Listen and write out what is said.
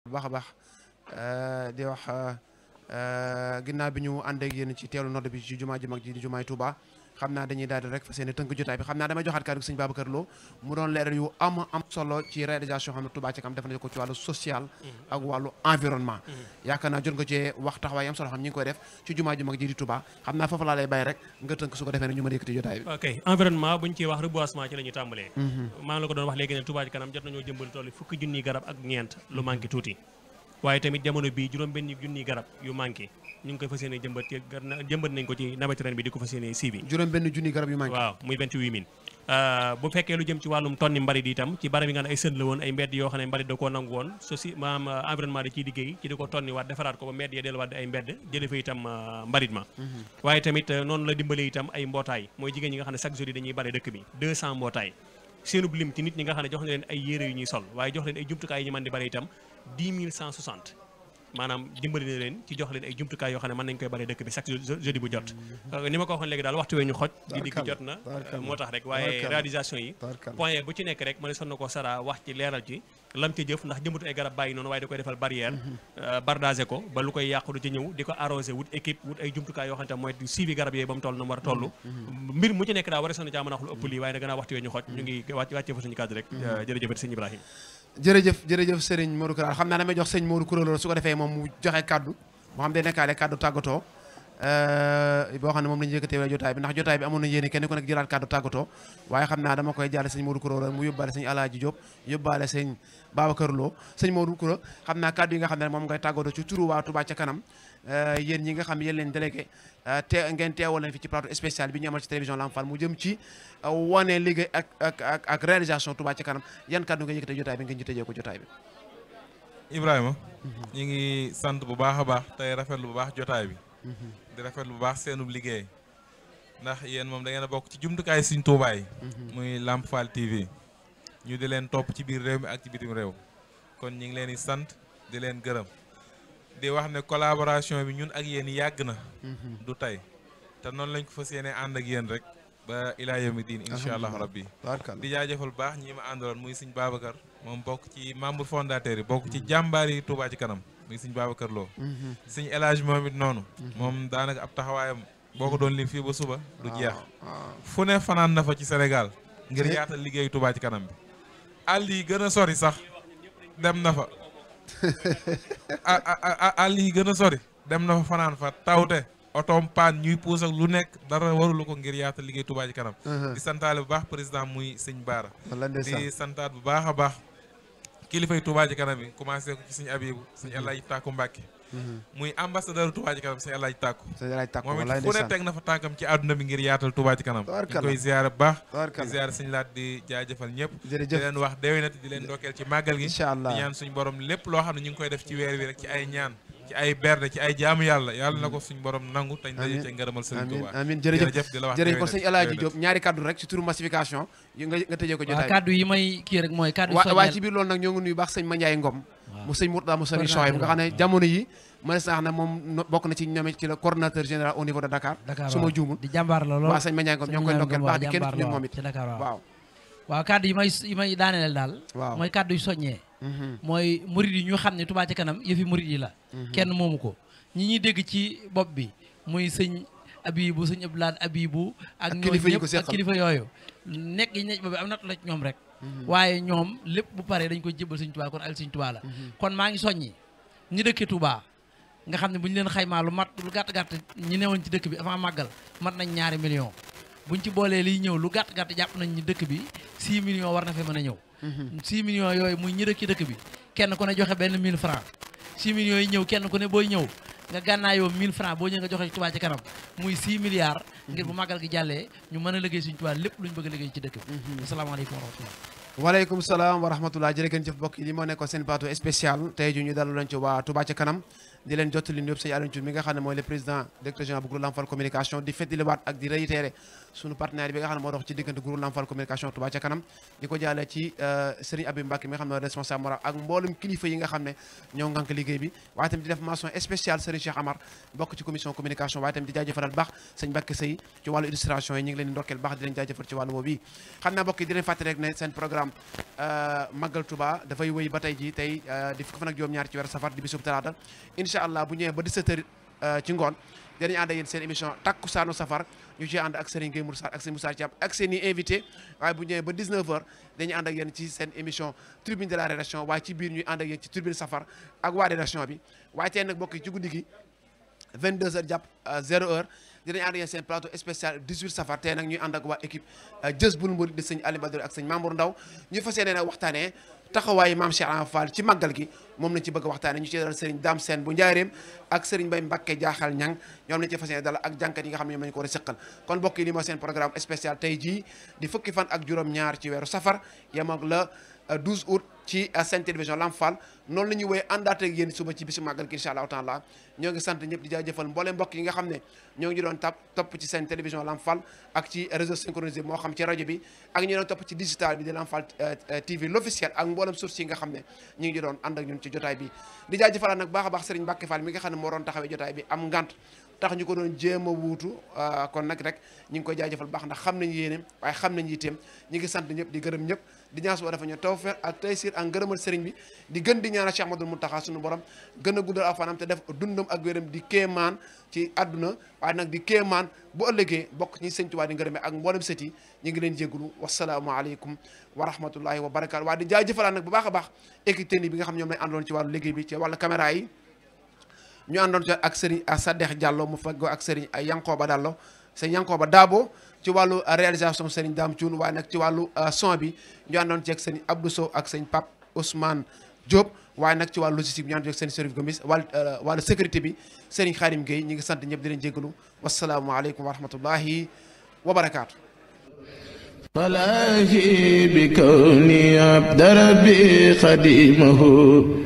bu baax a baax di wax ginnaaw bi ñu ànd ak yéen ci teelu nodd bi ci jumaa ji mag ji di jumaay Touba xam naa dañuy daal di rek fas yéene tënk jotaay bi xam naa damay joxaat kàddu sëñ Babacar Lo mu doon leeral yu am solo ci réalisation xam ne Touba ci kanam def nañu ko ci wàllu social ak wàllu environnement yaakaar naa jot nga cee wax taxawaay am solo xam ñi ngi koy def ci jumaa ji mag ji di Touba xam naa foofu laa lay bàyyi rek nga tënk su ko defee ne ñu mën a yëkkati jotaay bi. ok environnement buñ ciy wax reboisement ci la ñuy tàmbalee maa ngi la ko doon wax léegi ne Touba ci kanam jot nañoo jëmbal toll fukki junniy garab ak ñeent lu manqué tuuti waaye tamit jamono bii juróom benn junniy garab yu manqué ñu ngi koy fas yéene jëmbat nañ ko ci nawet ren bi di ko fas yéene suivi juróom benn junniy garab yu manqué waaw muy 28000 bu fekkee lu jëm ci wàllum tonni mbalit itam ci barab yi nga ne ay sën la woon ay mbedd yoo xam ne mbalit da koo nangu woon environnement da ciy liggéey ci di ko tonni waat defaraat ko ba mbedd ya delluwaat ay mbedd jële fa itam mbalit ma waaye tamit noonu la dimbale itam ay mbootaay mooy jigéen ñi nga xam ne chaque jour yi dañuy bare dëkk bi 200 mbootaay seenub lim ci nit ñi nga xam ne jox na leen ay yére yu ñuy sol waaye jox leen ay jumtukaay yi ñu mën di bare itam 10160 maanaam dimbali na leen ci jox leen ay jumtukaay yoo xam ne mën nañu koy bare dëkk bi chaque jeudi bu jot ni ma ko waxoon léegi daal waxtu wee ñu xoj di digg jot na moo tax rek waaye réalisation yi point bu ci nekk rek ma ne son na ko sara wax ci leeral ci lam ci jëf ndax jëmbatu ay garab bàyyi noonu waaye da koy defal barrière bardagé ko ba lu koy yàqu du ci ñëw di ko arrosé wut équipe wut ay jumtukaay yoo xam ne mooy suivi garab yooyu ba mu toll na mu war a toll mbir mu ci nekk daal war a son na caa mën a wax lu ëpp lii waaye da gën a waxtu wee ñu xoj ñu ngi wàccee fa suñu cadre rek jërëjëf sëñ Ibrahima jërëjëf Serigne Modou Kara xam naa damay jox sëñ Modou Kara su ko defee moom mu joxe kaddu moo xam day nekkaale kaddu tàggatoo boo xam ne moom la ñu yëkkatee jotaay bi ndax jotaay bi amoon na yéene kenn ku nekk jëlaat kaddu tàggatoo waaye xam naa dama koy jàlle sëñ Modou Kara mu yóbbaale sëñ Alaaji Diop yóbbaale sëñ Babacar Lo sëñ Modou Kara xam naa kaddu yi nga xam ne moom ngay tàggatoo ci turu waa Touba ca kanam yéen ñi nga xam yéen leen délégué ngeen teewal leen fi ci plateau spécial bi ñu amal ci télévision Lamp Fall mu jëm ci wane liggéey ak réalisation Touba ca kanam yan kaddu nga yëkkatee jotaay bi ngeen ñu tëjee ko jotaay bi. Ibrahima ñu ngi sant bu baax a baax tey rafetlu bu baax jotaay bi di rafetlu bu baax seenub liggéey ndax yéen moom da ngeen a bokk ci jumtukaay Sëriñ Tuubaa yi muy Lamp Fall TV ñu di leen topp ci biir réew mi ak ci bitim réew kon ñu ngi leen di sant di leen gërëm di wax ne collaboration bi ñun ak yéen yàgg na du tey te noonu lañ ko fas yéene ànd ak yéen rek ba ilaa yawmi diin incha allah rabbi di jaajëfal baax ñi ma àndaloon muy sëñ Babacar moom bokk ci membre fondateur yi bokk ci jàmbaar yi Touba ci kanam muy sëñ Babacar Lo sëñ El Hadj moom it noonu moom daanaka ab taxawaayam boo ko doon lim fii ba suba du jeex fu ne fanaan na fa ci Sénégal ngir yaatal liggéeyu Touba ci kanam bi àll yi gën a sori sax dem na fa àll yi gën a sori dem na fa fanaan fa tawte otoom paan ñuy puus ak lu nekk dara warulu ko ngir yaatal liggéey Touba ci kanam di santaale bu baax président muy sëñ Baara di santaat bu baax a baax kilifay Touba ci kanam yi commencé ko ci sëñ Abibu sëñ Alaaji Tàkku Mbàkke muy ambassadeur Touba ci kanam sëñ Alaaji Tàkku moom it fu ne teg na fa tànkam ci àdduna bi ngir yaatal Touba ci kanam ñu koy ziyaare bu baax di ziyaare sëñ Laat di jaajëfal ñëpp di leen wax déwénati di leen ndokkeel ci màggal gi di ñaan suñ borom lépp loo xam ne ñu ngi koy def ci weer wi rek ci ay ñaan ci ay berde ci ay jaamu yàlla na ko suñ borom nangu tañ daje ci ngërëmal sëriñ Touba amiin jërëjëf di la wax jërëjëf kon sëñ Alaaji Diop ñaari kaddu rek ci turu massification yi nga tëjee ko jotaay kaddu yi may kii rek mooy kaddu waaye ci biir loolu nag ñoo ngi nuyu baax sëñ Mandiaye Ngom mu sëñ Mourtada mu sëriñ Soxay nga xam ne jamono yi mënees naa xam ne moom bokk na ci ñoom ci le coordonnateur général au niveau de Dakar su ma juumul di jàmbaar la lool waaw sëñ Mandiaye Ngom ñoo ngi koy ndokkeel baax di kenn ci ñun moom it waaw kaddu yi may daaneel daal mooy kaddu yu soññee mooy murid yi ñu xam ne Touba ca kanam yëfi murid yi la kenn moomu ko ñi ñuy dégg ci bopp bi muy sëñ Abibu sëñ Abdoulaye Abibu ak ñoom ñëpp ak kilifa yooyu nekk yi nekk bopp bi am natu la ci ñoom rek waaye ñoom lépp bu paree dañ koy jébbal sëñ Touba kon al sëñ Touba la kon maa ngi soññi ñi dëkkee Touba nga xam ne bu ñu leen xaymaa lu mat lu gàtt-gàtt ñi newoon ci dëkk bi avant màggal mat nañ 2 millions buñ ci boolee liy ñëw lu gàtt-gàtt jàpp nañ ñi dëkk bi 6 millions war na fee mën a ñëw 6 millions yooyu muy ñi dëkk dëkk bi kenn ku ne joxe benn 1000 francs 6 millions yi ñëw kenn ku ne booy ñëw nga gànnaayoo 1000 francs boo ñëw nga joxe ci Touba ci kanam muy 6 milliards ngir bu màggal gi jàllee ñu mën a liggéey suñu Touba lépp luñ bëgg a liggéey ci dëkk bi asalaamaaleykum wa rahmatullah waaleykum salaam wa rahmatullah jërë ngeen jëf mbokk yi li moo nekkoon seen plateau spécial tey ju ñu dalaloon ci waa Touba ca kanam di leen jottali ñëpp sëñ Alioune Thioune mi nga xam ne mooy le président directeur général bu groupe Lamp Fall communication di fedd li waat ak di réitérer sunu partenaire bi nga xam ne moo dox ci diggante groupe Lamp Fall communication Touba ca kanam di ko jaale ci Serigne Abib Mbacke mi nga xam ne mooy responsable moral ak mboolem kilifa yi nga xam ne ñoo ngànk liggéey bi waaye tamit di def mention spéciale Serigne Cheikh Amar bokk ci commission communication waaye tamit di jaajëfalal baax sëñ Mbacke Sey ci wàllu illustration yi ñu ngi leen di ndokkeel baax di leen jaajëfal ci wàllu boobu yi xam naa mbokk yi di leen fàttali rek ne seen programme Magal Touba dafay wéy ba tey ji tey di fukki fan ak juróom-ñaar ci weeru safar di bisub talaata incha allah bu ñëwee ba 17h ci ngoon dinañ ànd ak yéen seen émission takkusaanu safar ñu ci ànd ak Serigne Gueye Mourou Sarr ak Serigne Moussa Thiam ak seen i invité waaye bu ñëwee ba 19h dañuy ànd ak yéen ci seen émission tribune de la rédaction waaye ci biir ñuy ànd ak yéen ci tribune safar ak waa rédaction bi waaye tey nag mbokk yi ci guddi gi 22h jàpp 0h dinañ ànd ak yéen seen plateau spécial 18 safar tey nag ñuy ànd ak waa équipe Jazboul Mouride di sëñ Aliou Badara ak sëñ Mamour Ndaw ñu fas yéene nag waxtaanee taxawaayu maam Cheikh Ibra Fall ci màggal gi moom lañ ci bëgg a waxtaane ñu ci dalal Serigne Dame Sène bu Njaareem ak Serigne Mbaye Mbacke jaaxal ñang ñoom lañ ci fas yéene dalal ak jànkat yi nga xam ne ñoom lañu ko war a sëqal kon mbokk yi li mooy seen programme spécial tey jii di fukki fan ak juróom-ñaar ci weeru safar yem ak la 12 août ci Sen Télévision Lamp Fall noonu la ñuy woy àndaat ak yéen suba ci bisu màggal gi incha allahu taala ñoo ngi sant ñëpp di jaajëfal mboolem mbokk yi nga xam ne ñoo ngi doon topp ci Sen Télévision Lamp Fall ak ci réseau synchronisé moo xam ci rajo bi ak ñu doon topp ci digital bi di Lamp Fall TV l'officiel ak mboolem source yi nga xam ne ñu ngi doon ànd ak ñun ci jotaay bi di jaajëfalaat nag baax a baax Serigne Mbacke Fall mi nga xam ne moo doon taxawee jotaay bi am ngant tax ñu ko doon jéem a wuutu kon nag rek ñu ngi koy jaajëfal baax ndax xam nañ yéeneem waaye xam nañ yitteem ñu ngi sant ñëpp di gërëm ñëpp di ñaan suba dafa ñu tawfeex ak taysir ak ngërëmal sëriñ bi di gën di ñaanal Cheikh Ahmadoul Mountakha suñu borom gën a guddal afanam te def dundam ak wéram di kéemaan ci àdduna waaye nag di kéemaan bu ëllëgee bokk ñi sëñ Tuubaa di ngërëmee ak mboolem sët yi ñu ngi leen jégalu wasalaamualeykum wa rahmatullahi wa barakaatu waaye di jaajëfalaat nag bu baax a baax équipe technique bi nga xam ñoom lañ àndoon ci wàllu liggéey bi ci wàllu caméra yi ñu àndoon ci ak Serigne Sadex Diallo mu faggoo ak Serigne Yankoba Dallo Serigne Yankoba Dabo ci wàllu réalisation Serigne Dame Thioune waaye nag ci wàllu son bi ñu àndoon ci ak Serigne Abdou Sow ak Serigne Pape Ousmane Diop waaye nag ci wàllu logistique bi ñu àndoon ci ak Serigne Serif Gomis wàllu sécurité bi Serigne Khadim Gueye ñi ngi sant ñëpp di leen jégalu wasalaamualeykum wa rahmatullahi wa barakaatu. falaahi bi kawni abda rabbi xadimahu